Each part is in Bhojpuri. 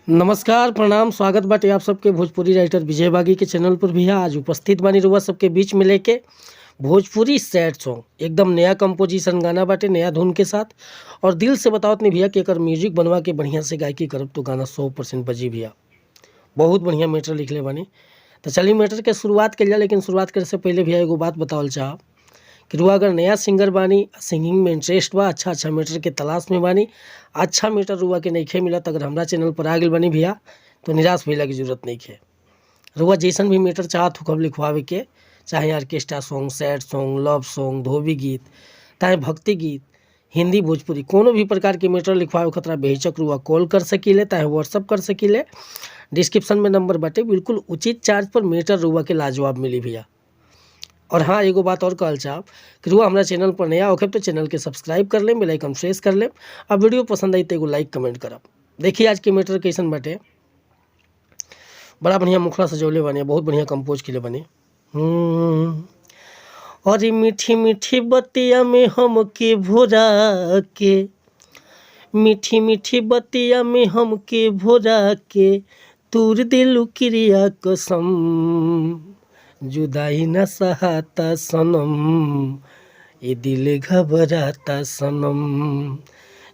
नमस्कार, प्रणाम, स्वागत बाटे आप सबके भोजपुरी राइटर विजय बागी के चैनल पर भी। आज उपस्थित बानी रुआ सबके बीच में लेके भोजपुरी सैड सॉन्ग, एकदम नया कंपोजिशन गाना बाटे नया धुन के साथ। और दिल से बताओ नहीं भैया कि अगर म्यूजिक बनवा के बढ़िया से गायकी करब तो गाना 100% बजी भैया। बहुत बढ़िया मैटर लिखले बानी। तो चलिए मैटर के शुरुआत कइल जाए, लेकिन शुरुआत करे से पहले भैया एगो बात बतावल चाहब कि रुआ अगर नया सिंगर बानी, सिंगिंग में इंटरेस्ट बा, अच्छा अच्छा मैटर के तलाश में बानी, अच्छा मैटर रुआ के नइखे मिलत, अगर हमरा चैनल पर आ गेल बानी भैया तो निराश भइला की जरूरत नइखे। रुआ जैसन भी मैटर चाहत होखब लिखवावे के, चाहे orchestra song, sad song, love song, धोबी गीत, चाहे भक्ति गीत, हिंदी भोजपुरी, कोनो भी प्रकार के मैटर लिखवावे खतरा बेहिचक रुआ कॉल कर सकीले, चाहे व्हाट्सअप कर सकीले। डिस्क्रिप्शन में नंबर बाटे, बिल्कुल उचित चार्ज पर मैटर रुआ के लाजवाब मिली भैया। और हाँ, एगो बात और कहल चाहब कि रुआ हमरा चैनल पर नया होखे तो चैनल के सब्सक्राइब कर लेम, बेल आइकन प्रेस कर लेम आ वीडियो पसंद आई तो एगो लाइक कमेंट करब। देखिए आज के मैटर कैसन बाटे। बड़ा बढ़िया मुखड़ा सजौले बानी, बहुत बढ़िया कंपोज कइले बानी। और मीठी मीठी बतिया में हमके भोरा के, मीठी मीठी बतिया में हमके भोरा के, तूर दिलु क्रिया कसम, जुदाई न सहाता सनम, ये दिल घबराता सनम,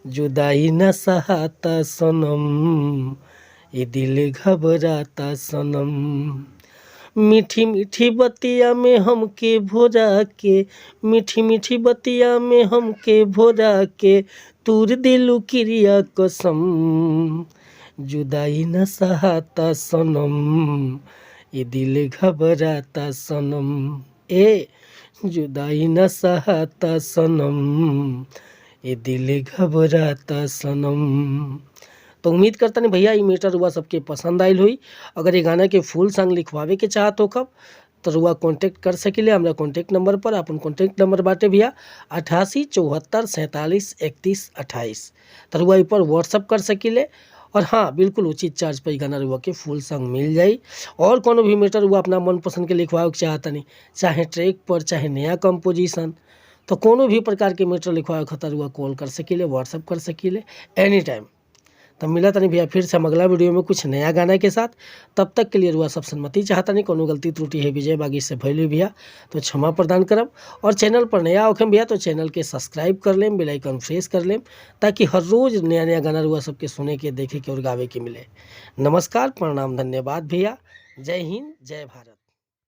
जुदाई न सहाता सनम, ये दिल घबराता सनम। मीठी मीठी बतिया में हमके भोरा के, मीठी मीठी बतिया में हमके भोरा के, तूर दिलु क्रिया कसम, जुदाई न सहाता सनम, ये दिल घबराता सनम, ए जुदाई न सहाता सनम, ये दिल घबराता सनम। तो उम्मीद करता नहीं भैया ये मैटर रुआ सबके पसंद आयल हुई। अगर ये गाना के फुल सॉन्ग लिखवावे के चाहत हो कब तो रुआ कांटेक्ट कर सकीले हमरा कांटेक्ट नंबर पर। अपन कांटेक्ट नंबर बाटे भैया 88 74 47 31 28। तो रुआ पर व्हाट्सअप कर सकीले। और हाँ, बिल्कुल उचित चार्ज पर गाना रुआ के फुल सॉन्ग मिल जाई। और कोनो भी मैटर रुआ अपना मनपसंद के लिखवावे के चाहतनी, चाहे ट्रैक पर चाहे नया कंपोजिशन, तो कोनो भी प्रकार के मैटर लिखवावे खातिर रुआ कॉल कर सकीले, व्हाट्सअप कर सकीले एनी टाइम। तब मिला तनी भैया फिर से हम अगला वीडियो में कुछ नया गाना के साथ। तब तक के लिए रुआ सब सन्मति चाहता नहीं, कोनो गलती त्रुटि है विजय बागी से भइल भैया तो क्षमा प्रदान करब। और चैनल पर नया होखम भैया तो चैनल के सब्सक्राइब कर लेम, बेल आइकन प्रेस कर लेम, ताकि हर रोज़ नया नया गाना रुआ सबके सुने के, देखे के और गावे के मिले। नमस्कार, प्रणाम, धन्यवाद भैया। जय हिंद, जय भारत।